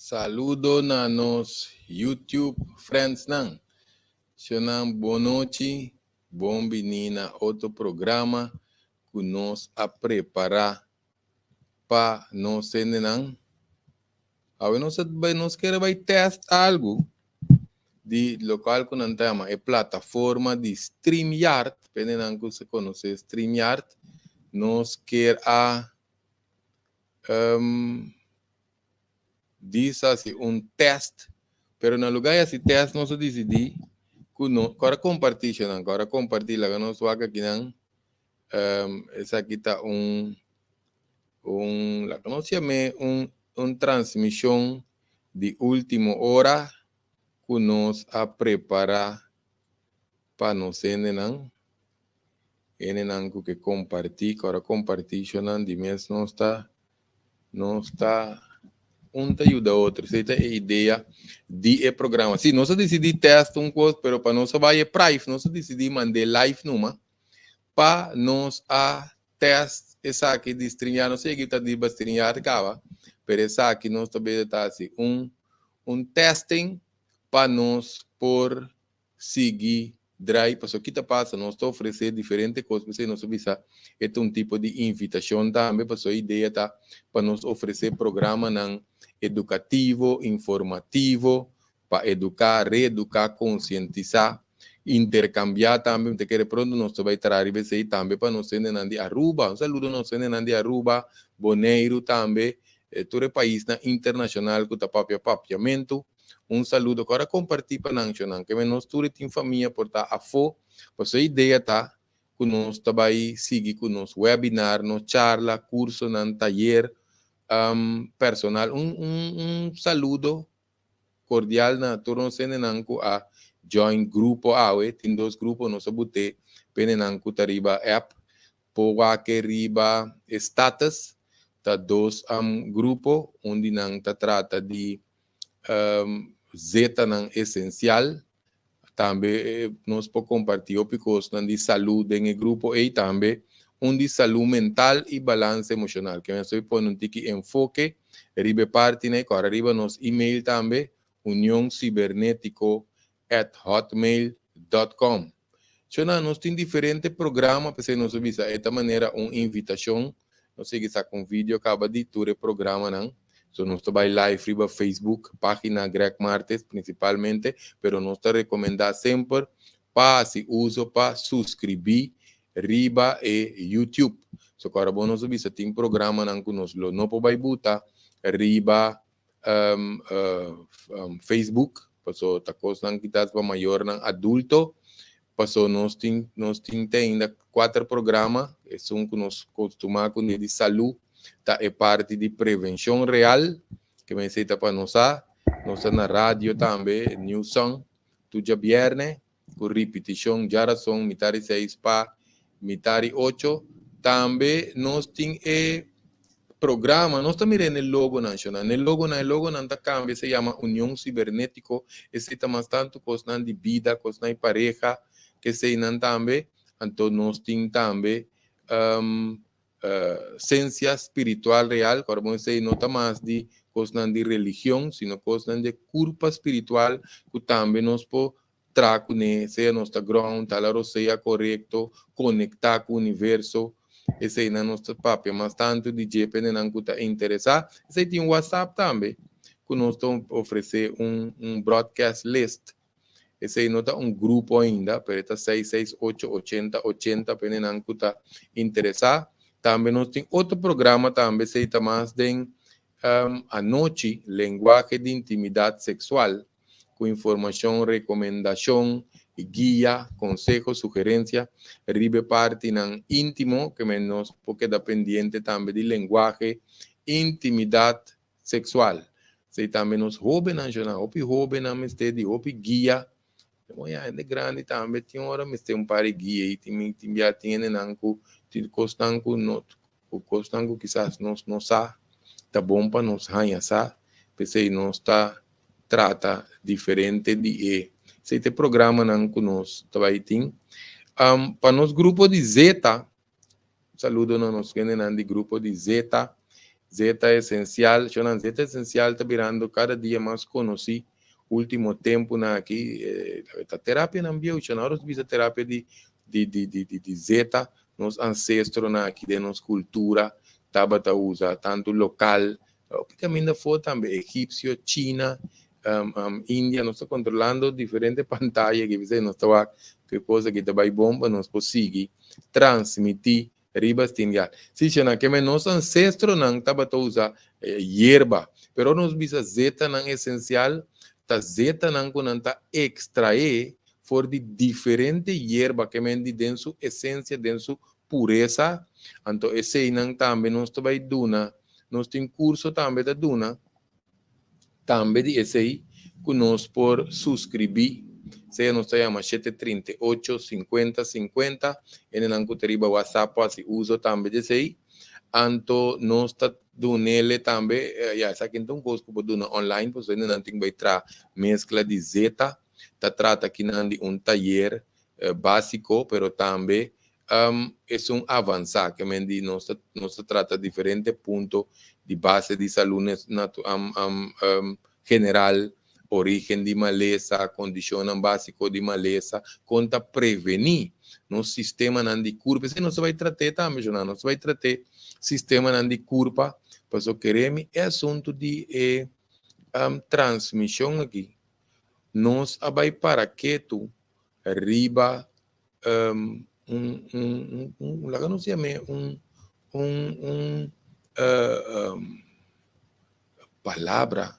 Saludo na nos YouTube friends nan. Shonnan, bon nochi, bon bini na otro programa ku nos a prepará pa nos hendenan. Awe nos a bai nos kere bai test algu di lokual ku nan ta yama e plataforma di StreamYard, pa hendenan ku sa konosé StreamYard, nos ker a Dis hasi un test, pero na lugar di hasi test nos a disidí ku no ku ora kompartí shownan, ku ora kompartí laga nos wak akinan esaki ta un un laga nos yam'é un un transmishon di último ora ku nos a prepará pa nos hendenan, hendenan ku ke kompartí, ku ora kompartí shownan di mes nos ta Nos ta un ta yuda otro. Esei ta e idea di e programa. Sí, nos a disidí test un kos, pero pa nos a bai e prive, nos a disidí mand'é live numa pa nos a test esaki di StreamYard. No sé ta riba StreamYard kaba, pero esaki nos ta bira ta hasi un un testing pa nos por sigui drai pasobra ki ta pasa nos ta ofrece diferente cos p'esey nos a bisa e ta un tipo di invitacion tambe pasobra e idea ta pa nos ofrece programanan educativo, informativo pa educa, reeduca, concientisa, intercambia tambe mi ta kere pronto nos ta bay traha riba esey tambe pa nos hendenan di Aruba un saludo nos hendenan di Aruba, Boneiru tambe tur e paisnan internacional cu ta papia papiamento. Un saludo ku ora kompartí pa nan shonnan ke men nos tur e tin famia por ta afó pasobra e idea ta ku nos ta bai sigui ku nos webinar, nos charla, kursonan, tayer personal. Un un un saludo kordial na tur nos hendenan ku a join grupo awe, tin dos grupo nos a but'é pa hendenan ku ta riba app por wak riba e status ta dos grupo un di nan ta trata di zetanan esensial. Tambe nos por kompartí hopi kosnan di salú den e grupo ei tambe. Un di salú mental i balansa emoshonal. Ke mester pone un tiki enfoke riba e partinan ei. Kòrda riba nos email tambe, unioncibernetico@hotmail.com. Shona, nos tin diferente programa, p'esei nos a bisa e ta manera un invitashon. Nos sigui saka un video kaba di tur e programanan. So nos ta bai live riba Facebook, página Greg Martes prinsipalmente, pero nos ta rekomendá semper pa hasi uso pa suskribí riba e YouTube. So ku ora bo nos a bisa tin programanan ku nos lo no por bai buta riba Facebook, paso ta kosnan kitas pa mayornan adulto, paso nos tin nos tin te ainda kuater programa, esun ku nos kostumá kuné di salú ta e parti di prevenshon real, ke mester ta pa nos sa, nos ta na radio tambe, New Song, tur djabièrnè, ku ripitishon djarason mitar di seis pa mitar di ocho. Tambe nos tin e programa, nos ta mira n'e logonan shona, n'e logonan, e logonan ta kambia, se yama Union Sibernetiko, esei ta mas tantu kosnan di bida, kosnan di pareha, keseinan tambe. Anto nos tin tambe Sensia spiritual real, ku ora bo esei no ta mas di kosnan di religion, sino kosnan di e kurpa spiritual ku tambe nos por traha kuné, sea nos ta ground, hala rosea korekto, konektá ku universo, eseinan nos ta papia mas tantu di dje pa hendenan ku ta interesá. Esei tin WhatsApp tambe ku nos ta ofresé un broadcast list. Esei no ta un grupo ainda, pero e ta seis seis ocho ochenta ochenta pa hendenan ku ta interesá. Tambe nos tin otro programa tambe, esei ta mas den anochi, Lenguaje di Intimidat Seksual, ku informashon, rekomendashon, guia, konseho, sugerensia riba e partinan íntimo, ke men nos por keda pendiente tambe di lenguaje intimidat Seksual. Esei tambe nos hóbennan shona. Hopi hóbennan mester di hopi guia. Bon ya, hende grandi tambe tin ora mester un par di guia i tin tin bia tin hendenan ku tin kosnan ku no ku kosnan ku kisas nos no sa ta bon pa nos haña sa. P'esei nos ta trata diferente di e esei ta e programanan ku nos ta bai tin. Pa nos grupo di Zeta, Un saludo na nos hendenan di grupo di Zeta. Zeta esensial, shonnan, zeta esensial ta birando kada dia mas konosí último tempunan aki. Ta terapianan bieu, shonnan. Ora nos bisa terapia di zeta, nos ansestronan aki den nos kultura tabata usa tantu lokal, hopi kaminda afó tambe, egipsio, China, India. Nos ta kontrolando diferente pantaya aki, p'esei nos ta wak ku e kos aki ta bai bon pa nos por sigui transmití riba StreamYard. Sí, shonnan, ke men nos ancestronan tabata usa yerba, pero ora nos bisa zetanan esencial, ta zetanan ku nan ta ekstraé for di diferente yerba, ke men di den su esencia, den su puresa. Anto eseinan tambe nos ta bai duna, nos tin kurso tambe ta duna tambe di esei ku nos por suskribí, sea nos ta yama 738 50 50, hendenan ku ta riba WhatsApp por hasi uso tambe di esei. Anto nos ta dunele tambe, ya, esaki ta un kos ku por duna online, pasobra hendenan tin bai traha meskla di zeta. Ta trata akinan di un tayer básiko, pero tambe esun avansá, ke men di nos ta trata diferente punto di base di salú general, orígen di malesa, kondishonnan básiko di malesa, kon ta prevení nos sistemanan di kurpa. Esei nos ta bai trat'é tambe, shonnan, nos ta bai trat'é sistemanan di kurpa, pasobra keremi e asuntu di e transmishon aki, nos a bai para ketu riba un, laga nos yam'é un palabra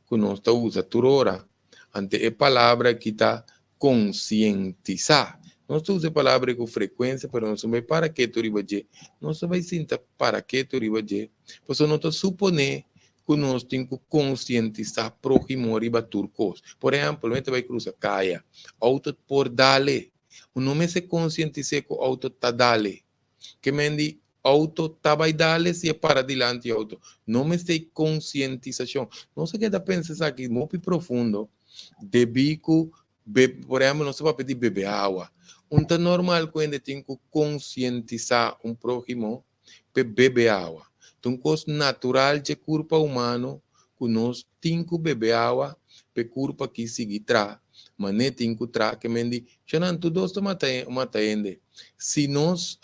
ku nos ta usa tur ora. Ante e palabra aki ta konsientisá. Nos ta usa e palabra ku frekuensia, pero nos no bai para ketu riba dje. Nos no bai sinta para ketu riba dje, pasobra no ta suponé ku nos tin ku konsientisá próhimo riba tur kos. Por ehèmpel, wen ta bai krusa kaya, outo por dale. Un no mester konsientis'é ku outo ta dale. Ke men di outo ta bai dale si e para dilanti outo. No mester ei konsientisashon. Nos a keda pensa esaki hopi profundo debí ku, por ehèmpel, nos ta papia di bebe awa. Un ta normal ku hende tin ku konsientisá un próhimo p'e bebe awa. Ta un kos natural dje kurpa humano ku nos tin ku bebe awa p'e kurpa ki sigui tra man'é tin ku tra. Ke men di, Shanan, tur dos ta mata mata hende. Si nos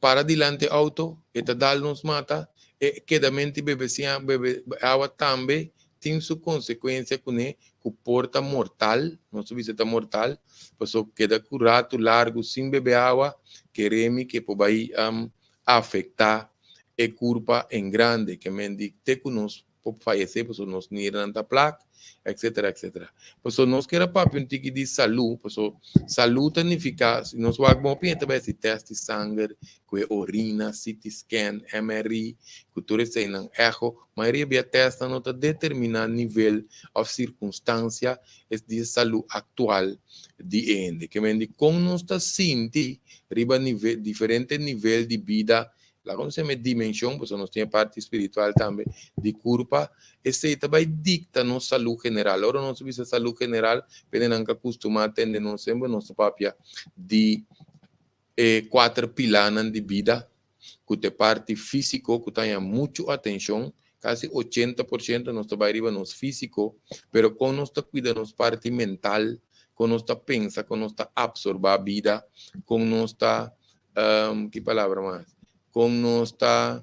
para dilanti outo, e ta dal nos mata. E kedamenti bebe sin bebe awa tambe tin su konsekuensia kuné ku por ta mortal, nos ta bisa ta mortal, pasobra keda ku ratu largu sin bebe awa, keremi ke por bai afektá e kurpa en grande, ke men di te ku nos por fayesé pasobra nos nirnan ta plak, etcetera, etcetera. Pasobra nos kier a papia un tiki di salú, pasobra salú ta nifiká, si nos wak bon hopi hende ta bai hasi tèst di sanger, ku e orina, CT scan, MRI, ku tur eseinan, echo, mayoria bia tèstnan no ta determiná nivel òf sirkunstansia es di e salú aktual di e hende. Ke men di kon nos ta sinti riba nivel, diferente nivel di bida. Laga nos yama e dimenshon, pasobra nos tin e parti spiritual tambe di kurpa, esei ta bai dikta nos salú general. Ora nos bisa salú general, pendenan ka kustumá tende nos semper nos ta papia di e kuater pilánan di bida, ku ta e parti físiko ku ta haña muchu atenshon, kasi 80% nos ta bai riba nos físiko, pero kon nos ta kuida nos parti mental, kon nos ta pensa, kon nos ta apsorbá bida, kon nos ta ki palabra mas? Kon nos ta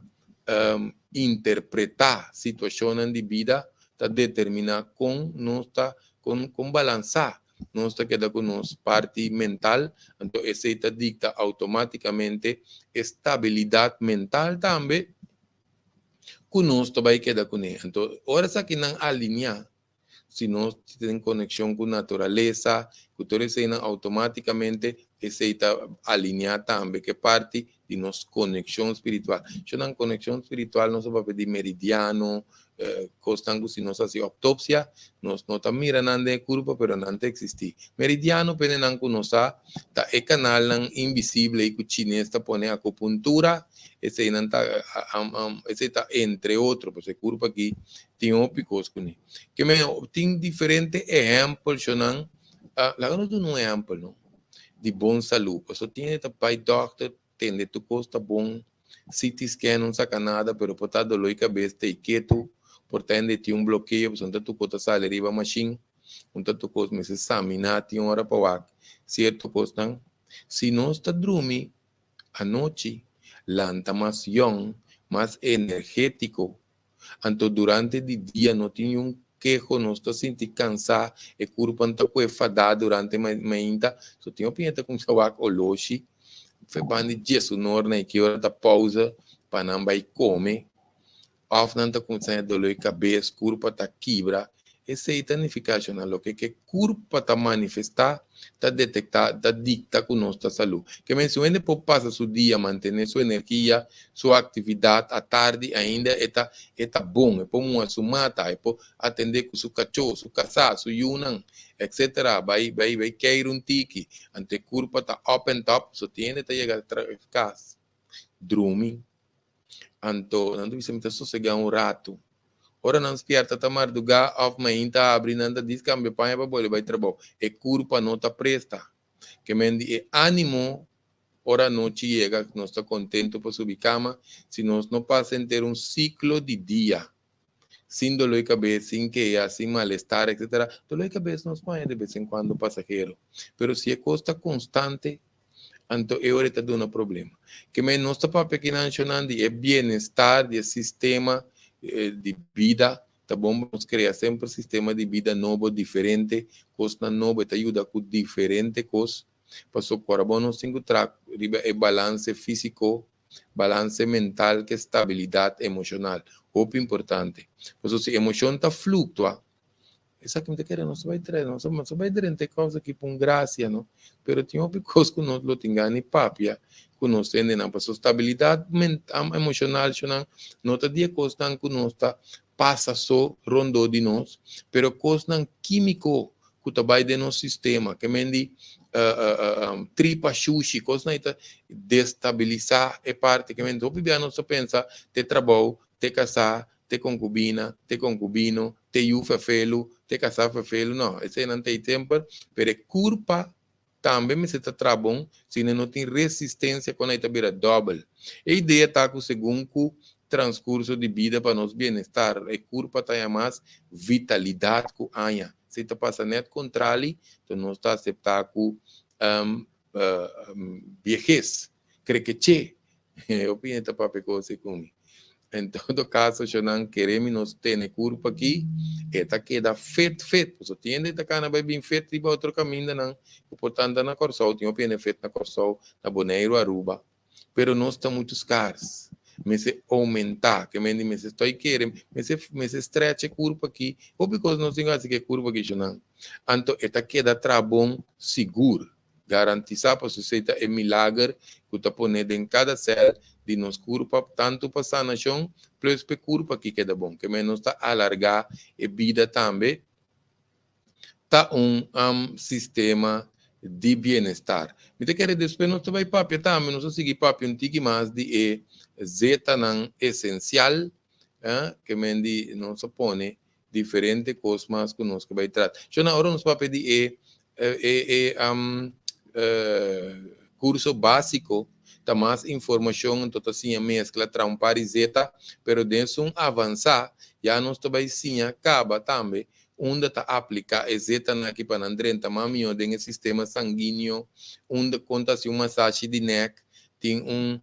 interpretá situashonnan di bida ta determiná kon nos ta, kon balansá nos ta keda ku nos parti mental, anto esei ta dikta outomátikamente e stabilidat mental tambe ku nos ta bai keda kuné. Anto ora esakinan alineá, si nos tin konekshon ku naturalesa, ku tur eseinan outomátikamente esei ta alineá tambe ku e parti di nos konekshon spiritual. Shonnan, konekshon spiritual nos ta papia di meridiano, kosnan ku si nos hasi oktopsia nos no ta mira nan den e kurpa, pero nan ta eksistí. Meridiano pende nan ku nos sa ta e kanalnan invisible ei ku chines ta pone akupuntura, eseinan ta esei ta entre otro, pasobra e kurpa aki tin hopi kos kuné. Ke men tin diferente ehèmpel shonnan, laga nos duna un ehèmpel no di bon salú, pasobra tin hende ta bai dòkter tende tur kos ta bon. CT scan no saka nada, pero por ta doló di kabes ta ketu, por ta hende tin un blokeo, pasobra no ta tur kos ta sali riba mashin, no ta tur kos mester saminá tin ora pa wak sierto kosnan. Si nos ta drumi anochi, lanta mas yòn, mas energétiko. Anto durante di dia no tin niun keho, nos ta sinti kansá, e kurpa no ta kue fadá durante mainta. So tin hopi hende ta kuminsá wak oloshi, fe banda di 11 or na e ki ora ta pousa pa nan bai kome. Òf nan ta kuminsá haña doló di kabes, kurpa ta kibra. Esei ta nifiká shonnan loke ku e kurpa ta manifestá ta detektá, ta dikta ku nos ta salú. Ke men si un hende por pasa su dia mantené su energia, su aktividat atardi ainda e ta e ta bon, e por muha su mata, e por atendé ku su kachó, su kasá, su yunan, etcetera, bai bai bai keir un tiki, anto e kurpa ta up and top, so tin hende ta yega kas drumi. Anto nan ta bisa mi ta sosegá un ratu. Ora nan spièrta ta mardugá òf mainta abri nan ta dis kambia paña pa bolbe bai trabou. E kurpa no ta presta. Ke men di e ánimo ora anochi yega nos ta kontentu pa subi kama si nos no pasa henter un siklo di dia sin doló di kabes, sin keha, sin malestar etcetera. Doló di kabes nos por haña de bes en kuando pasahero pero si e kos ta konstante anto e ora e ta duna problema. Ke men nos ta papia aki nan shonnan di e bienestar di e sistema di bida, ta bon pa nos krea semper sistema di bida nobo, diferente, kosnan nobo, e ta yuda ku diferente kos, pasobra ku ora bo nos tin ku traha riba e balanse físiko, balanse mental ku e stabilidat emoshonal, hopi importante, pasobra si emoshon ta fluktua, Esaki mi ta kere nos bai trae, nos nos bai drenta e kos aki pa un grasia no, pero tin hopi kos ku nos lo tin gana di papia ku nos hendenan, pasobra stabilidat mental emoshonal shonnan no ta di e kosnan ku nos ta pasa so rondó di nos, pero kosnan kímiko ku ta bai den nos sistema, ke men di tripa shushi, kosnan ei ta destabilisá e parti, ke men hopi bia nos ta pensa te trabou, te kasá, te konkubina, te konkubino, te yu fefelu, te kasá fefelu, no, eseinan ta ei semper, pero e kurpa tambe mester ta traha bon, si no no tin resistensia kon ei ta bira dòbel. E idea ta ku segun ku transkurso di bida pa nos bienestar, e kurpa ta haña mas vitalidat ku aña. Si ta pasa nèt kontrali, to nos ta aseptá ku biehes, krekeché. Hopi hende ta papia kos ei ku mi. En todo kaso, shonnan kere mi nos tene kurpa aki, e ta keda fet fet. Pasobra tin hende ta kana bai bin fet riba otro kamindanan ku por tanta na Kòrsou, tin hopi hende fet na Kòrsou, na Boneiru, Aruba. Pero nos ta muchu skars. Mester oumentá, ke men di mester stoi kere, mester mester stretch e kurpa aki. Hopi kos nos tin ku hasi ku e kurpa aki, shonnan. Anto e ta keda traha bon sigur. Garantisá pa susei ta e milager ku ta poné den kada sèl di nos kurpa, tantu pa sanashon plus p'e kurpa ki keda bon. Ke men nos ta alargá e bida tambe ta un sistema di bienestar. Mi ta kere despues nos ta bai papia tambe, nos ta sigui papia un tiki mas di e zetanan esensial, ke men di nos a pone diferente kos mas ku nos ke bai trata. Shona, ora nos papia di e e e kurso básiko, ta mas informashon, anto ta siña meskla, traha un par di zeta, pero den esun avansá ya nos ta bai siña kaba tambe unda ta apliká e zetanan aki pa nan drenta mas mihó den e sistema sanguíneo, unda kon ta hasi un masashi di nèk, tin un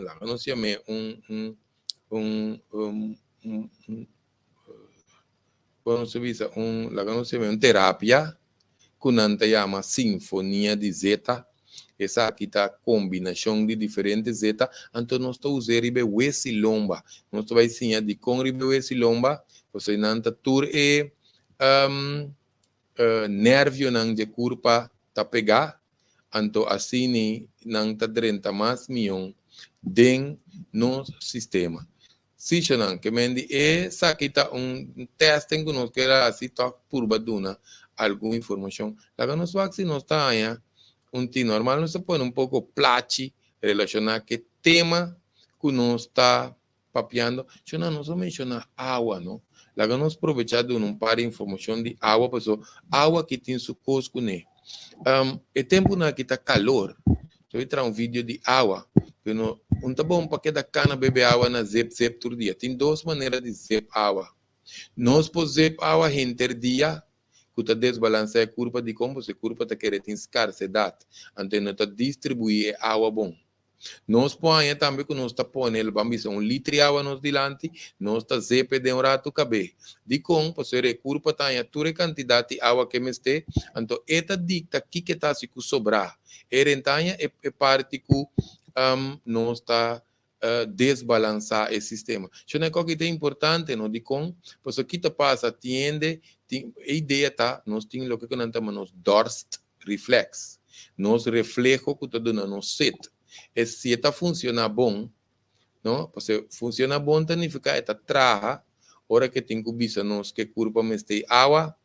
laga nos yam'é un un un un un kon nos ta bisa un laga nos yama un terapia ku nan ta yama sinfonia di zeta. Esaki ta kombinashon di diferente zeta, anto nos ta us'é riba e wesi lomba. Nos ta bai siña dikon riba e wesi lomba, pasobra nan ta tur e nervionan dje kurpa ta pegá, anto asini nan ta drenta mas mion den nos sistema. Sichonan, ke men di esaki ta un testing ku nos kier hasi tòg purba duna algun informashon. Laga nos wak si nos ta haña un tin. Normal nos ta pone un poko plachi relashoná ku e tema ku nos ta papiando. Chonan, nos a menshoná awa, no? Laga nos probechá duna un par di informashon di awa pasobra awa aki tin su kos kuné. E tempunan aki ta kalor. Yo a traha un video di awa, pero no. Un ta bon pa keda kana bebe awa na zep zep tur dia. Tin dos manera di zep awa. Nos por zep awa henter dia, ku ta desbalansá e kurpa. Dikon? Pasobra e kurpa ta kere tin skarsedat, anto e no ta distribuí e awa bon. Nos por haña tambe ku nos ta pone, lo ban bisa, un litri awa nos dilanti, nos ta zepe den un ratu kab'é. Dikon? Pasobra e kurpa ta haña tur e kantidat di awa ku e mester, anto e ta dikta kiko e ta hasi ku sobrá. E rentaña e parti ku nos ta desbalansá e sistema. Shona e koki ta importante, no? Dikon? Pasobra ki ta pasa? Tin hende tin e idea ta nos tin loke ku nan ta yama nos dorst reflex, nos refleho ku ta duna nos set. E si e ta funshoná bon, no? Pasobra funshoná bon ta nifiká e ta traha ora ku e tin ku bisa nos ku e kurpa mester awa,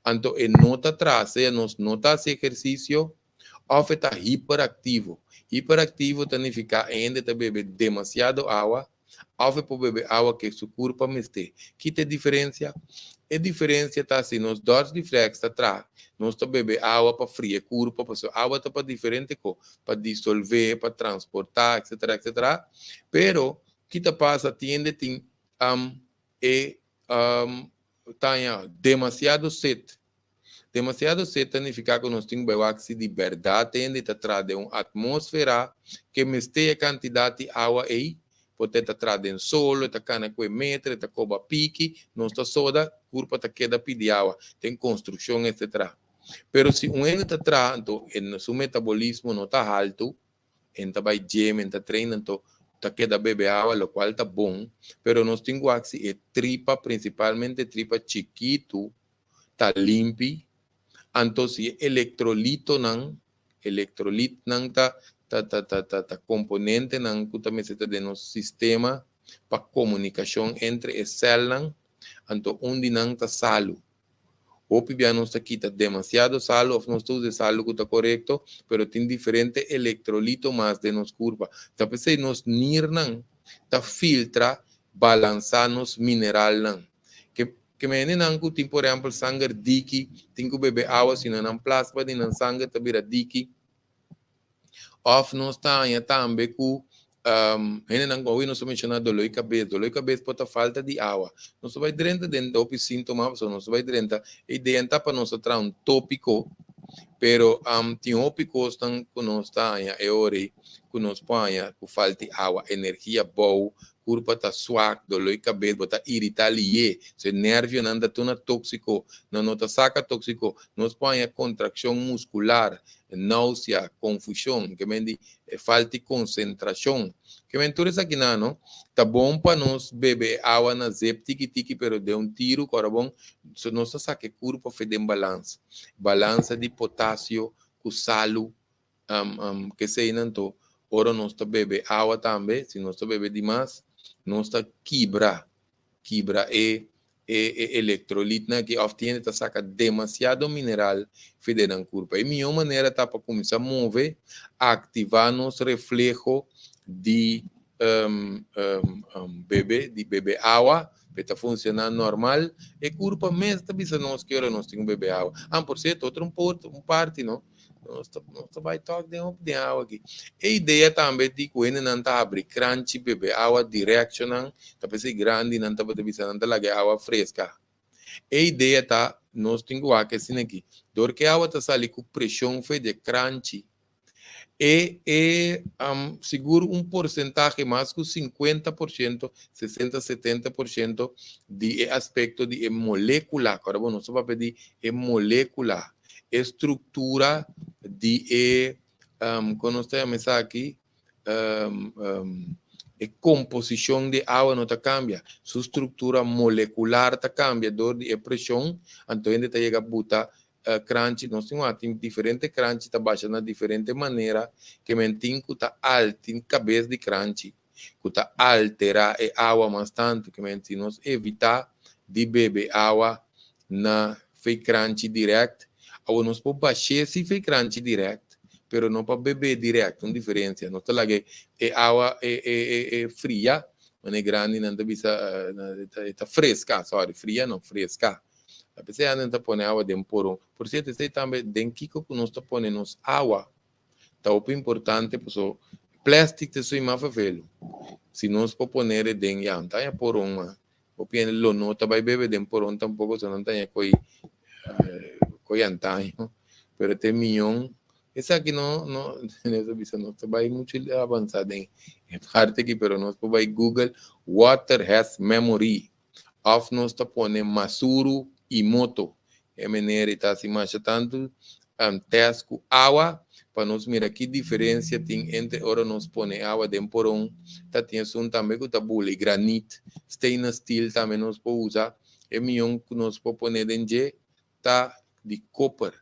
anto e no ta traha, sea nos no ta hasi ehersisio òf e ta hiperaktivo. Hiperaktivo ta nifiká e hende ta bebe demasiado awa òf e por bebe awa ku su kurpa mester. Ki ta e diferensia? E diferensia ta si nos dorst reflex ta traha, nos ta bebe awa pa fria e kurpa, pasobra awa ta pa diferente kos, pa disolvé, pa transportá, etcetera, etcetera. Pero ki ta pasa? Tin hende tin e taña demasiado set. Demasiado set ta nifiká ku nos tin bai si di bèrdat hende ta traha den un atmósfera ku mester e kantidat di awa ei, por ta traha den solo, ta kana ku e meter, ta koba piki, nos ta soda, kurpa ta keda pidi awa, den konstrukshon, etcetera. Pero si un hende ta traha, anto su metabolismo no ta altu, e ta bai gym, e ta train, anto ta keda bebe awa, lokual ta bon, pero nos tin ku si e tripa, prinsipalmente tripa chikitu, ta limpi, anto si elektrolitonan, elektrolitnan ta komponentenan ku ta mester ta den nos sistema pa komunikashon entre e sèlnan, anto un di nan ta salu. Hopi bia nos ta kita demasiado salu òf nos ta usa salu ku ta korekto, pero tin diferente elektrolito mas den nos kurpa. Ta p'esei nos nirnan ta filtra, balansá nos mineralnan. Ke men ku tin, por ehèmpel, sanger diki, tin ku bebe awa, sino nan plasma di nan sanger ta bira diki. Òf nos ta haña tambe ku hendenan ku awe nos a menshoná doló di kabes. Doló di kabes por ta falta di awa. Nos ta bai drenta den hopi síntoma, pasobra nos ta bai drenta. E idea ta pa nos traha un tópiko, pero tin hopi kosnan ku nos ta haña e ora ei ku nos por haña ku falta di awa, energia bou, kurpa ta swak, doló di kabes, bo ta iritá lihé, so nervionan ta tuna tóksiko, nan no ta saka tóksiko, nos por haña kontrakshon muskular, náusea, konfushon, ke men di falta di konsentrashon. Ke men tur esakinan, no? Ta bon pa nos bebe awa na zep tiki tiki, pero den un tiru, ku ora bon, so nos ta saka e kurpa for di balansa. Balansa di potasio ku salu, ke eseinan to, ora nos ta bebe awa tambe, si nos ta bebe demas, nos ta kibra e elektrolitnan aki òf tin ta saka demasiado mineral for di nan kurpa. E mihó manera ta pa kuminsá move, aktivá nos refleho di bebe awa, ku ta funshoná normal, e kurpa mes ta bisa nos ku ora nos tin ku bebe awa. Ah, por sierto, otro un parti, no? Nos ta bai talk den awa aki. E idea tambe di ku nan ta habri kranchi bebe awa directionan, ta p'esei grandinan ta bisa nan ta laga awa freska. E idea ta nos tin ku wak asina aki. Dor ku awa ta sali ku preshon for di kranchi, e sigur un porsentahe mas ku 50%, 60, 70% di e aspekto di e molékula. Awor, bon, nos ta di e molékula, e struktura di e kon nos ta yama esaki, e komposishon di awa no ta kambia, su struktura molekular ta kambia dor di e preshon, anto hende ta yega buta kranchi, nos tin diferente kranchi ta basha na diferente manera, ke men tin ku ta tin kabes di kranchi, ku ta alterá e awa mas tantu, ke men si nos evitá di bebe awa na for di kranchi direct, awa nos por bash'é si for di kranchi direct, pero no pa bebe direct, un diferensia. Nos ta laga e awa e fria, manera grandinan ta bisa, ta freska, sorry, fria no, freska. Apesar nan ta pone awa den poron. Por sierto, esei tambe den kiko ku nos ta pone nos awa, ta hopi importante, pasobra Plastic ta sui mas vervelu. Si nos por ponere den ya, no ta haña poron mas. Hopi hende lo no ta bai bebe den poron tampoco, so nan ta haña koi koi antaño. Pero te mion esaki no no nos a bisa nos ta bai mucho avansa den e parte aki, pero nos por bai Google "water has memory" of nos ta pone Masuru Emoto. E manera e ta hasi masha tantu test ku awa pa nos mira ki diferensia tin entre ora nos pone awa den poron. Ta tin esun tambe ku ta buli granit, stainless steel tambe nos por usa. E mion ku nos por pone den dje ta di koper.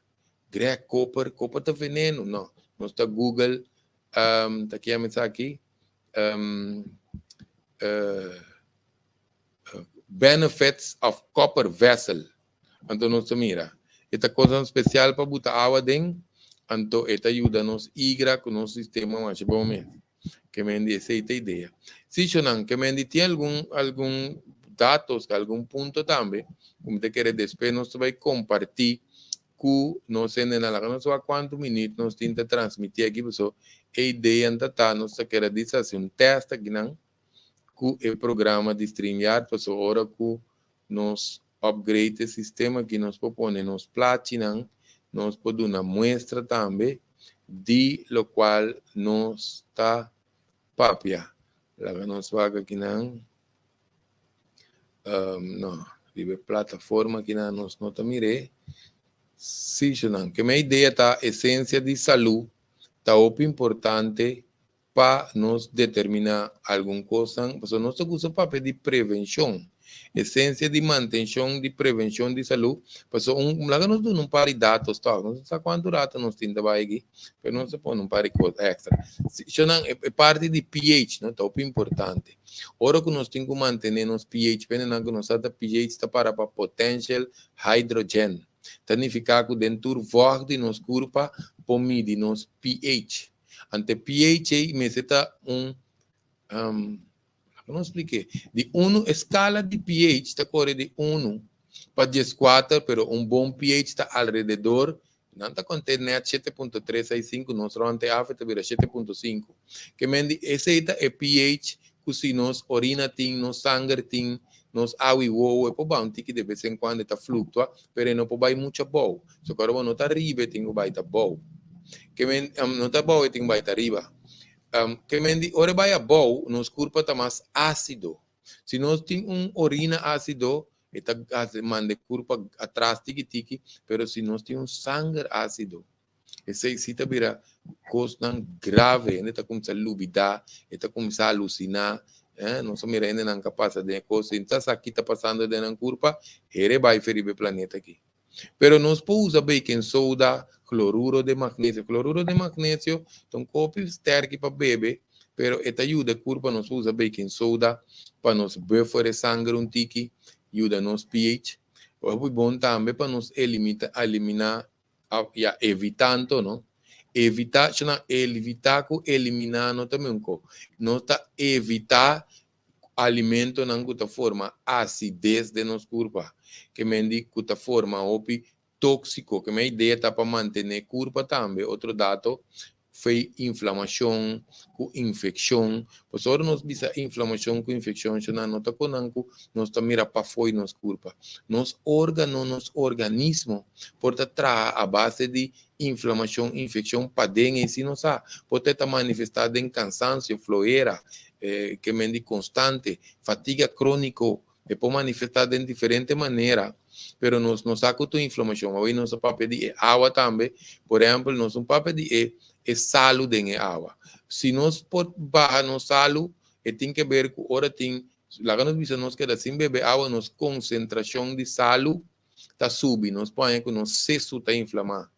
Greg, koper, koper ta veneno? No, nos ta Google ta kier esaki "benefits of copper vessel". Anto nos ta mira. E ta kos spesial pa buta awa den, anto e ta yuda nos igra ku nos sistema mas bon mes. Ke men di esei ta idea. Si shonan, ke men di tin algun datos, algun punto tambe, ku ta kere despues nos bai kompartí ku nos na la nos wak kuantu minüt nos tin ta transmití aki, so e idea ta nos ta kere di hasi un test aki nan ku e programa di StreamYard, so ora ku nos upgrade e sistema ku nos por pone nos plachinan, nos por duna muestra tambe di lokual nos ta papia. Laga nos wak aki nan no, riba plataforma aki nan nos no ta mir'é. Si, nan, ke mi idea ta esensia di salú ta hopi importante pa nos determiná algun kos, pasobra nos ta gusta papia di prevenshon, esensia di mantenshon di prevenshon di salú, pasobra un laga nos duna un par di datos toch, no sa kuantu rato nos tin ta bai aki, pero nos ta pone un par di kos extra. Si, nan, e parti di pH, no, ta hopi importante. Ora ku nos tin ku mantené nos pH, pene nan ku nos sa pH ta para pa potential hydrogen. Ta nifiká ku den tur vocht di nos kurpa por midi nos pH. Anto pH mester ta kon splika? Di 1, eskala di pH ta kore di 1 pa 14, pero un bon pH ta alrededor nan ta konta net 7.365, nos rònt af ta bira 7.5. Ke men di esei ta e pH ku si nos orina tin, nos sanger tin, nos awa wowo, e por bai un tiki de bes en kuando ta fluktua, pero no por bai mucho abou. So awor no ta riba, tin ku bai ta abou. Ke men no ta abou, tin ku bai ta riba. Ke men di ora bai abou, nos kurpa ta mas ásido. Si nos tin un orina ásido, ta manda kurpa atras tiki tiki, pero si nos tin un sanger ásido, esei si ta bira kos grave, hende ta kuminsá lubidá, ta kuminsá halusiná, nos mira hende nan kapas di kos, ta aki ta pasando den kurpa, here bai feri e planeta aki. Pero nos por usa baking soda, kloruro di magnesio. Kloruro di magnesio ta un kopi sterki pa bebe, pero e ta yuda kurpa. Nos usa baking soda pa nos buffer e sanger un tiki, yuda nos pH. E bon tambe pa nos eliminá, ya, evitando, no? Evitá, chama evitá ku eliminá no tambe un ko. Nos ta evitá alimentonan ku ta forma asides den nos kurpa, ke men di ku ta forma hopi tóksiko, ke mi idea ta pa mantené kurpa tambe. Otro dato foi inflamashon ku infekshon. Pues ora nos bisa inflamashon ku infekshon, no ta konan ku nos ta mira pafó nos kurpa. Nos órgano, nos organismo, por ta traha a base di inflamashon, infekshon paden i si nos sa, por ta manifestá den kansansio, flohera, ke men di konstante, fatiga króniko, e por manifestá di diferente manera, pero nos no sa ku inflamashon. Awe nos papia di awa tambe, por ehèmpel, nos no papia di e salu den awa. Si nos por baha nos salu, e tin ke ber ku ora tin, laga nos bisa nos keda sin bebe awa, nos konsentrashon di salu ta subi, nos pone ku nos sesu ta inflamá.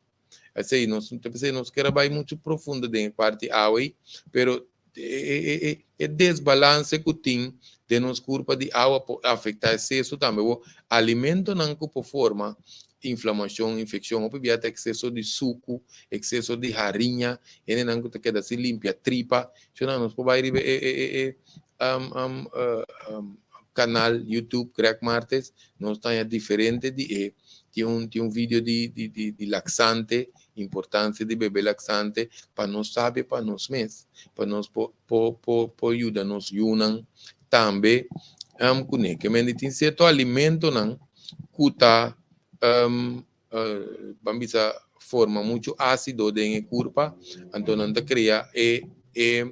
Asina, nos no ke bai muchu profundo den parti awa, pero e desbalanse ku tin den nos kurpa di awa por afektá e sesu tambe. O alimentonan ku por forma inflamashon, infekshon, òf ekseso di suku, ekseso di hariña, hendenan ku ta keda sin limpia tripa. So nos por bai riba e kanal YouTube Greg Martes, nos tin diferente di e tin un video di laxante. Importansia di bebe laksante pa nos sabi pa nos mes, pa nos por por por por yuda nos yunan tambe kuné. Ke men di tin sierto alimentonan ku ta ban bisa forma muchu ásido den e kurpa, anto nan ta krea e e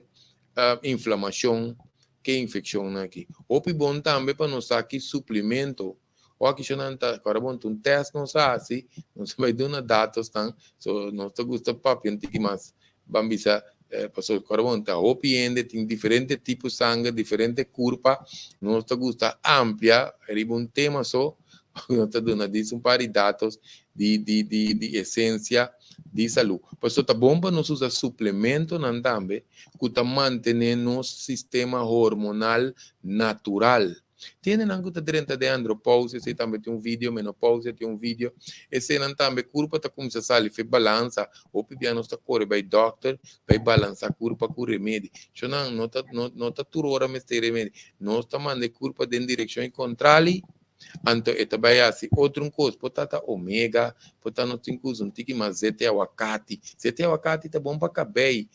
inflamashon ke infekshonnan aki. Hopi bon tambe pa nos sa ki suplemento o aki nan ta kòrda bon ta un tèst nos a hasi, nos a bai duna datosnan, so nos ta gusta papia un tiki mas ban bisa pasobra kòrda bon ta hopi hende tin diferente tipo sanger, diferente kurpa, nos ta gusta amplia riba un tema so nos ta duna dis un par di datos di di di di esensia di salú. Pasobra ta bon pa nos usa suplementonan tambe ku ta mantené nos sistema hormonal natural. Tin hendenan ku ta drenta den andropousia, esei tambe tin un video, menopousia tin un video. Eseinan tambe kurpa ta kuminsá sali fe balansa. Hopi bia nos ta kore bai dòkter bai balansá kurpa ku remedi. Shonnan no ta no no ta tur ora mester remedi. Nos ta manda e kurpa den direkshon kontrali. Anto e ta bai hasi otro un kos, por ta ta omega, por ta nos tin ku usa un tiki mas zete awakati. Zete awakati ta bon pa kabei,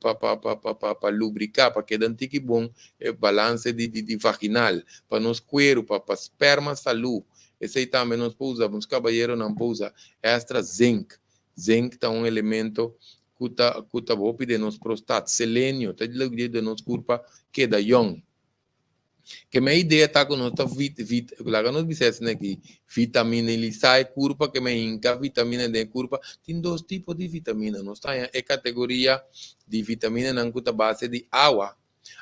pa pa pa pa pa pa lubriká, pa keda un tiki bon e balanse di di di vaginal, pa nos kueru, pa pa sperma salú. Esei tambe nos por usa, nos kabayeronan por usa èstra zinc. Zinc ta un elemento ku ta ku ta hopi den nos prostat. Selenio ta yuda nos kurpa keda yòn. Ke mi idea ta ku nos ta vit vit laga nos bisa esaki aki vitaminalisá e kurpa ke mi hinka vitamina den e kurpa tin dos tipo di vitamina nos ta haña e kategoria di vitaminanan ku ta base di awa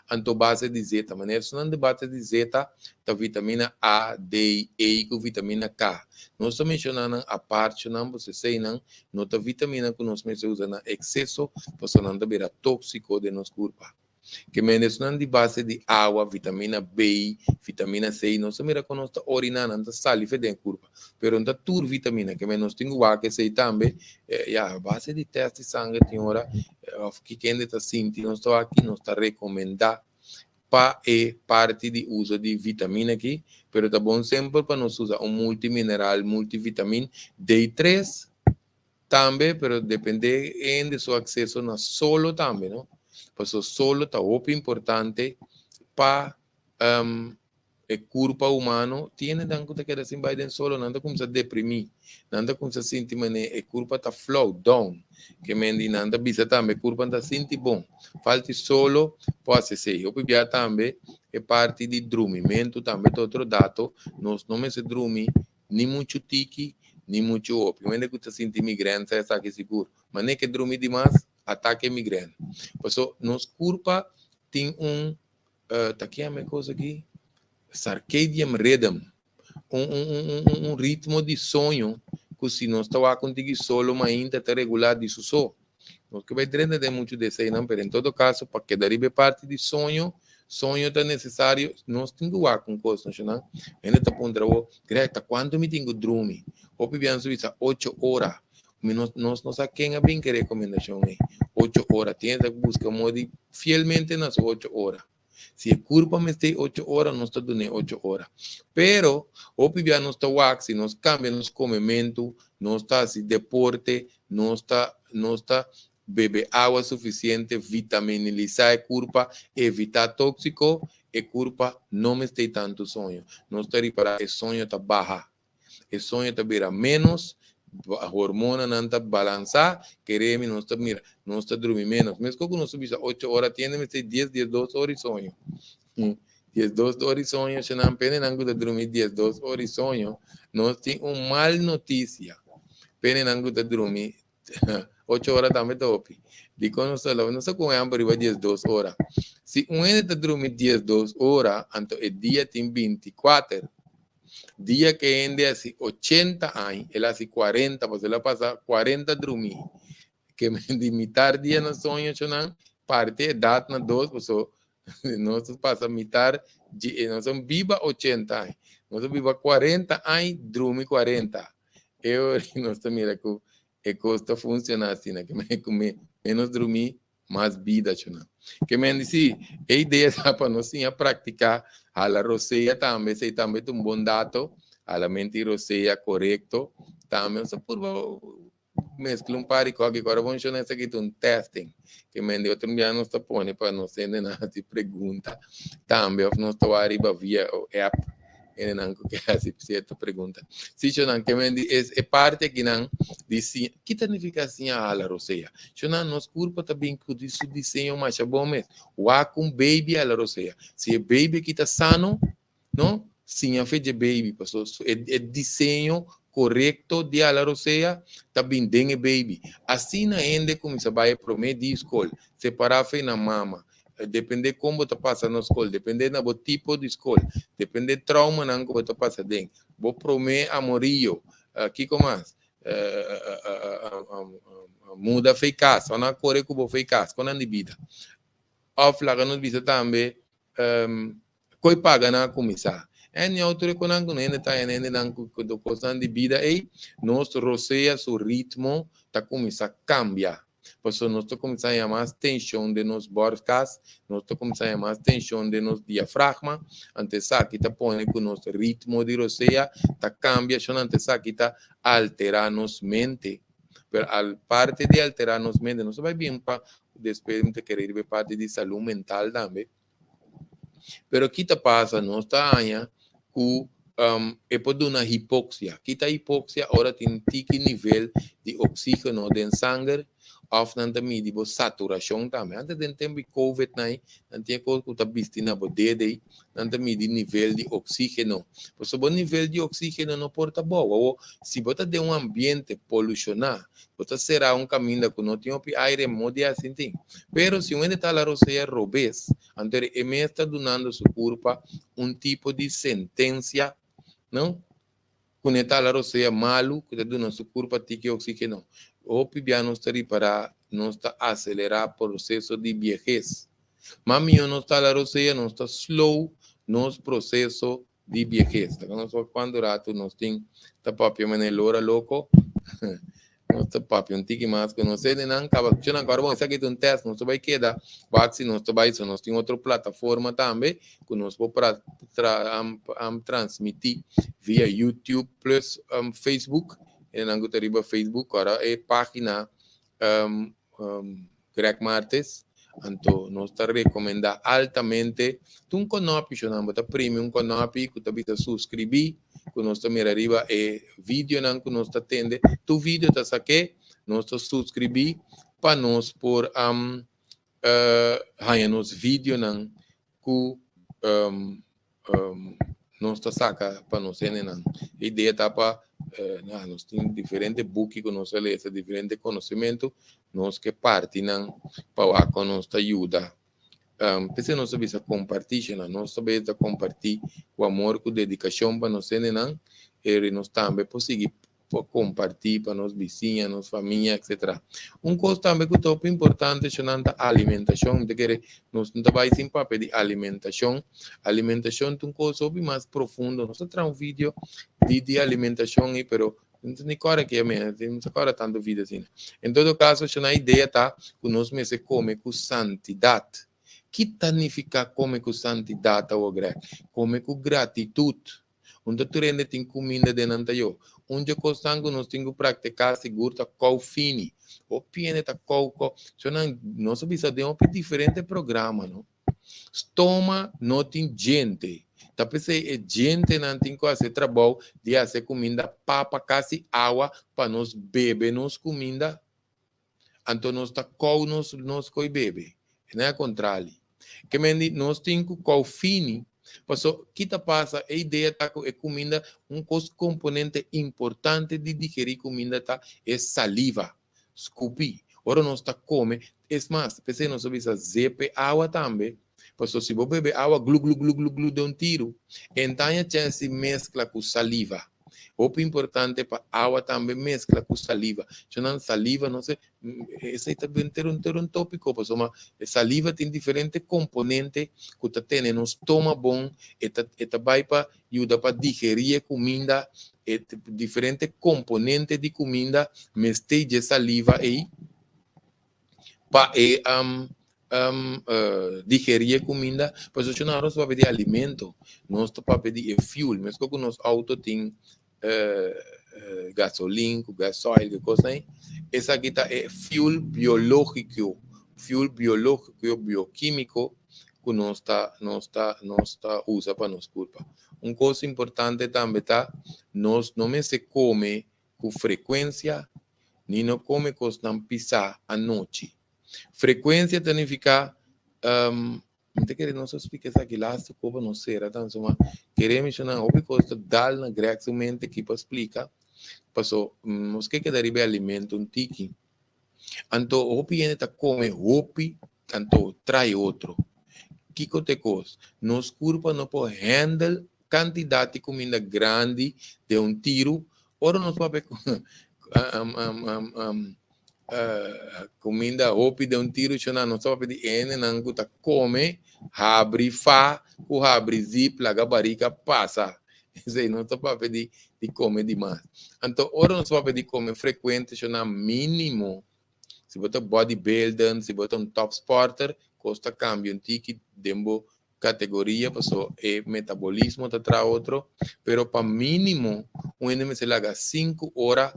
anto base di zeta manera esunnan di base di zeta ta vitamina A D E ku vitamina K nos ta menshoná nan apart nan pasobra eseinan no ta vitamina ku nos mester usa na ekseso pasobra nan ta bira tóksiko den nos kurpa. Ke menesnan di base di awa, vitamina B, vitamina C, nos ta mira kon nos ta oriná, nan ta sali fe den kurpa. Pero no ta tur vitamina, ke men nos tin ku wak esei tambe, ya, a base di tèst di sanger tin ora òf ki kende ta sinti nos ta wak nos ta rekomendá pa e parti di uso di vitamina aki, pero ta bon semper pa nos usa un multimineral, multivitamin, D tres, Tambe, pero depende hende su acceso na solo tambe, no? Paso solo ta hopi importante pa e curpa humano. Tin hendenan cu ta keda sin bay den solo, nan ta cuminsa deprimi, nan ta cuminsa sinti mane e curpa ta flow, down. Ke men di nan ta bisa tambe e curpa no ta sinti bon. Falta solo por haci esey. Hopi bia tambe e parti di drumimento tambe ta otro dato. Nos no mester drumi Ni muchu tiki, ni muchu hopi. Un hende ku ta sinti migrèn sa esaki sigur. Manera ke drumi dimas, atake migrèn. Paso nos kurpa tin un, ta ke yama e kos aki? Circadian rhythm. Un un un un un ritmo di soño ku si nos ta wak un tiki solo mainta ta regulá di su so. Nos ke bai drenta den muchu di eseinan, pero en todo kaso pa keda riba e parti di soño, soño ta nesesario, nos tin ku wak un kos nashonan. Hende ta puntra bo, Greg, ta kuantu mi tin ku drumi? Hopi biaha nos bisa ocho ora. Mi no nos no sa ken a bin ku e rekomendashon ei, ocho ora. Tin hende ta buska moda di fielmente na su ocho ora. Si e kurpa mester ocho ora, nos ta dun'é ocho ora. Pero, hopi bia nos ta wak, si nos kambia nos komementu, nos ta hasi deporte, nos ta nos ta bebe awa sufisiente, vitaminalisá e kurpa, evitá tóksiko, e kurpa no mester tantu soño. Nos ta ripará e soño ta baha. E soño ta bira ménos, hormonanan ta balansá, keremi nos ta mira, nos ta drumi ménos. Meskos ku nos ta bisa ocho ora tiende mester dies, diesdos ora di soño. Diesdos ora di soño, esnan penenan ku ta drumi diesdos ora di soño, nos tin un mal notisia. Penenan ku ta drumi ocho ora tambe ta hopi. Dikon nos ta lobi? Nos ta ku un ehèmpel riba diesdos ora. Si un hende ta drumi diesdos ora, anto e dia tin bintikuater. Dia ku e hende hasi ochenta aña, el hasi kuarenta, pasobra el a pasa kuarenta drumí. Ke men di mitar dia na soño chonan, parti edat na dos, pasobra nos ta pasa mitar dje, nos a biba ochenta aña, nos a biba kuarenta aña, drumi kuarenta. E ora nos ta mira ku e kos ta funshoná asina, ke men ku ménos drumí, mas bida chuna. Ke men di si, e idea ta pa nos siña praktiká hala rosea tambe, esei tambe ta un bon dato, hala menti rosea korekto tambe. Nos ta purba. meskla un par di kòki ku ora funshoná. Esaki ta un testing ke men di otro bia nos ta pone pa nos hendenan hasi pregunta tambe òf nos ta wak riba via app hendenan ku ke hasi sierto pregunta. Si shonnan ke men di es e parti akinan di siña ki ta nifiká siña hala rosea? Shonnan, nos kurpa ta bin ku su diseño masha bon mes. Wak un baby hala rosea. Si e baby aki ta sano, no siña fe dje baby paso e diseño korekto di hala rosea ta bin den e baby. Asina hende kuminsá bai e promé di skol, separá fe nan mama. Dependé kon bo ta pasa na skol, dependé na bo tipo di skol, dependé traumanan ku bo ta pasa den, bo promé amorio, kiko mas? Muda fe kas, òf nan a kore ku bo fe kas, kon nan di bida? Òf laga nos bisa tambe Koe paga nan a kuminsá. Anyhow, tur e konan ku hende ta haña hendenan ku kosnan di bida ei, nos rosea su ritmo ta kuminsá kambia. Pasobra nos ta kuminsá haña mas tenshon den nos bòrskas, nos ta kuminsá haña mas tenshon den nos diafragma, anto esaki ta pone ku nos ritmo di rosea ta kambia, shon anto esaki ta alterá nos mente. Pero al parte di alterá nos mente, nos ta bai bien pa despues mi ta kere riba e parti di salú mental tambe. Pero ki ta pasa? Nos ta haña ku e por duna hipoxia. Ki ta hipoxia? Ora tin tiki nivel di oxígeno den sanger òf nan ta midi bo saturashon tambe. Antes den tempu di covid nai, nan tin e kos ku ta bisti na bo dede ei, nan ta midi nivel di oxígeno. Pasobra bo nivel di oxígeno no por ta bou. Awor, si bo ta den un ambiente polushoná, Bo ta será un kaminda ku no tin hopi aire, modi asin tin. Pero si un hende ta la rosea robes, anto e mes ta dunando su kurpa un tipo di sentensia, no? Ku ne ta la rosea malu, ku ta duna su kurpa tiki oxígeno. Hopi bia nos ta ripará nos ta aselerá proseso di biehes. Mas mihó nos ta la rosea, nos ta slow nos proseso di biehes. Ta nos wak cuanto rato nos tin ta papia manera lora loco. Nos ta papia un tiki mas cu nos hendenan caba scucha nan. Ahora bon, esaki ta un test. Nos ta bay keda wak si nos ta bay so nos tin otro plataforma tambe cu nos por pra tra transmiti via YouTube plus Facebook. Hendenan cu ta riba Facebook ora e pagina Greg Martes, anto nos ta rekomendá altamente ta un konopi shonnan bo ta primi un konopi ku ta bisa suskribí ku nos ta mira riba e videonan ku nos ta tende tur video ta sak'é nos ta suskribí pa nos por haña nos videonan ku nos ta saka pa nos hendenan. E idea ta pa nos tin diferente buki ku nos a lesa, diferente konosementu, nos ke parti nan pa wak kon nos ta yuda. P'esei nos ta bisa kompartí shina, nos ta ta kompartí ku amor, ku dedikashon pa nos hendenan, eri nos tambe por sigui por kompartí pa nos bisiña, nos famia, etcetera. Un kos tambe ku ta hopi importante shonnan ta alimentashon. Mi ta kere nos no ta bai sin papia di alimentashon. Alimentashon ta un kos hopi mas profundo. Nos ta traha un video di di alimentashon ei, pero mi no ta ni kòrda ke mi no ta kòrda tantu video asina. En todo kaso shonnan idea ta ku nos mester kome ku santidat. Ki ta nifiká kome ku santidat awor Greg? Kome ku gratitut. Un ta tur hende tin kuminda den nan tayo. Un dje kosnan ku nos tin ku praktiká sigur ta kou fini. Hopi hende ta kou kou. So nan nos a bisa den hopi diferente programa no. Stoma no tin djente. Ta p'esei e djentenan tin ku hasi e trabou di hasi e kuminda papa kasi awa pa nos bebe nos kuminda. Anto nos ta kou nos nos koi bebe. E no e kontrali. Ke men di nos tin ku kou fini, paso ki ta pasa e idea ta ku e kuminda un kos komponente importante di digerí kuminda ta e saliva, skupi. Ora nos ta kome, es mas, p'esei nos ta bisa zepe awa tambe, paso si bo bebe awa glu glu glu glu glu den un tiru, e no ta haña chèns di meskla ku saliva. Hopi importante pa awa tambe mezcla cu saliva. Chonan saliva no se, esey ta benter un ter un topico pasobra e saliva tin diferente componente cu ta tene nos stoma bon, e ta e ta bay pa yuda pa digeri e cuminda, e diferente componente di cuminda mester dje saliva ey pa e digerí e kuminda, pasobra si nos papia di alimento, nos ta papia di e fuel, meskos ku nos outo tin Gasolin ku gasoil ku kosnan ei, esaki ta e fuel biológiko, fuel biológiko, biokímiko ku nos ta nos ta nos ta usa pa nos kurpa. Un kos importante tambe ta nos no mester kome ku frekuensia ni no kome kosnan pisá anochi. Frekuensia ta nifiká Mi ta kere nos a splika esaki laatste koba nos sera tan suma kere menshona hopi kos ta dal na Greg su mente aki pa splika paso nos ke keda riba e alimento un tiki anto hopi hende ta kome hopi anto trae otro kiko ta e kos nos kurpa no por handle kantidat di kuminda grandi den un tiru ora nos papia Kuminda hopi den un tiru shona nos ta papia di hendenan ku ta kome habri fa ku habri zip laga barika pasa. Esei nos ta papia di di kome dimas. Anto ora nos papia di kome frekuente shona minimo si bo ta body builder si bo ta un top sporter kos ta kambia un tiki den bo kategoria paso e metabolismo ta traha otro, pero pa minimo un hende mester laga sinku ora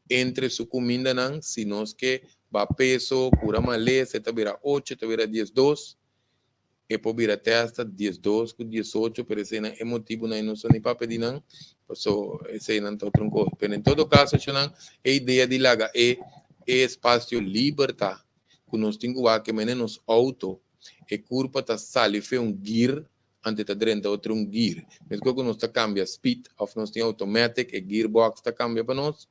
entre su kumindanan si nos ke ba peso, kura malesa e ta bira ocho e ta bira diesdos, e por bira te hasta diesdos ku diesocho pero eseinan e motibunan e no sa ni papia di nan paso eseinan ta otro un kos pero en todo kaso eshonan e idea di laga e e espasio liber ta ku nos tin ku wak ke mene nos outo E kurpa ta sali fe un gir ante ta drenta otro un gir. Meskos ku nos ta kambia speed òf nos tin automatic, e gearbox ta kambia pa nos.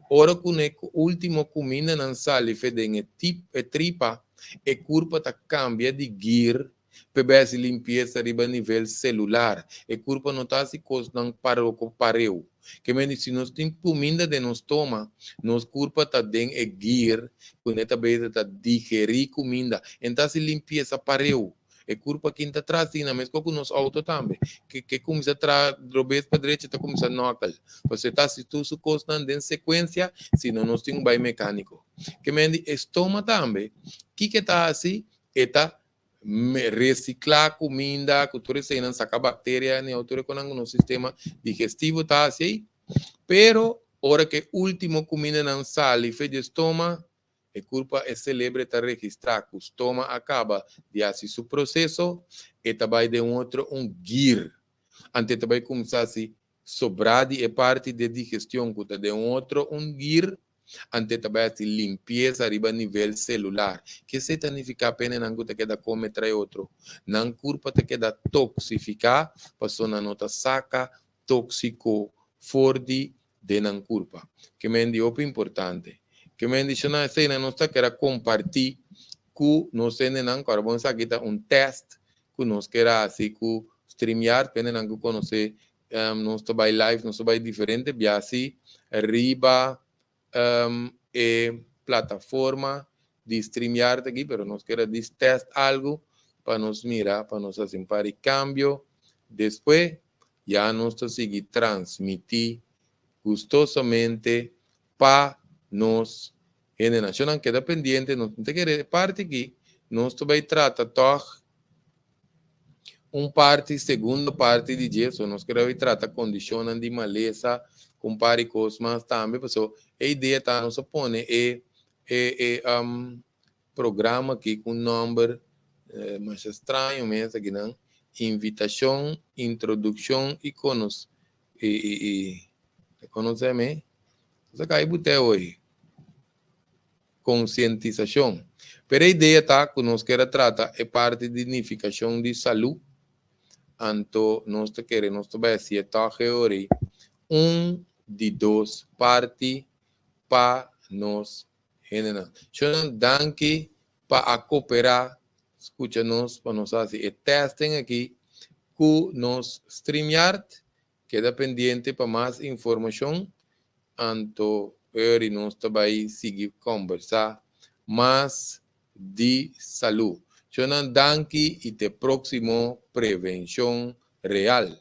Ora ku e último kumindanan sali fe den e tip e tripa, e kurpa ta kambia di gir p'e bai hasi limpiesa riba nivel selular. E kurpa no ta hasi kosnan paroko pareu. Ke mende si nos tin kuminda den nos stoma, nos kurpa ta den e gir ku ne ta bezig ta digerí kuminda. En ta hasi limpiesa pareu. E kurpa kin ta tras di nan, meskos ku nos outo tambe. Ke ke kuminsá traha robes pa drecha ta kuminsá nòkel. Pasobra e ta hasi tur su kosnan den sekuensia, sino nos tin un bai mekániko. Ke mende e stoma tambe, kiko e ta hasi? E ta Resiklá kuminda ku tur eseinan saka bakteria ni otro konan ku nos sistema digestivo ta hasi ei. Pero ora ku e último kumindanan sali fe di e stoma, e kurpa e selebre ta registrá ku stoma a kaba di hasi su proseso, e ta bai den otro un gir. Anto e ta bai kuminsá hasi sobrá di e parti di e digestion ku ta den otro un gir. Ante ta bai hasi limpiesa riba nivel selular. Ke esei ta nifiká pa hendenan ku ta keda kome trae otro? Nan kurpa ta keda toksifiká pasobra nan no ta saka tóksiko for di den nan kurpa. Ke men di hopi importante. Ke men di shona eseinan nos ta keda kompartí ku nos hendenan ku ora bon esaki ta un tèst ku nos ker hasi ku StreamYard pa hendenan ku konosé Nos ta bai live, nos ta bai diferente biasi riba e plataforma di StreamYard aki, pero nos kier a dis test algo pa nos mira, pa nos hasi un par di cambio. Despues ya nos ta sigui transmiti gustosamente pa nos hendenan. Shownan keda pendiente, nos no ta kere e parti aki, nos ta bai trata tog Un parti, segundo parti di dje, so nos kere trata kondishonnan di malesa ku un par di kos mas tambe, paso e idea ta nos a pone e e e programa aki ku un nòmber masha straño mes akinan, Invitashon, Introdukshon i Konos i i i konoseme? Nos a kai but'e oy. Konsientisashon. Pero e idea ta ku nos kier a trata e parti di nifikashon di salú, anto nos ta kere nos ta bai hasi e tòg e ora ei un di dos parti pa nos hendenan. Shonnan danki pa a koperá skucha nos pa nos hasi e testing aki ku nos StreamYard. Keda pendiente pa mas informashon, anto eri nos ta bai sigui kombersá mas di salú. Shonnan danki i te próksimo Prevenshon Real.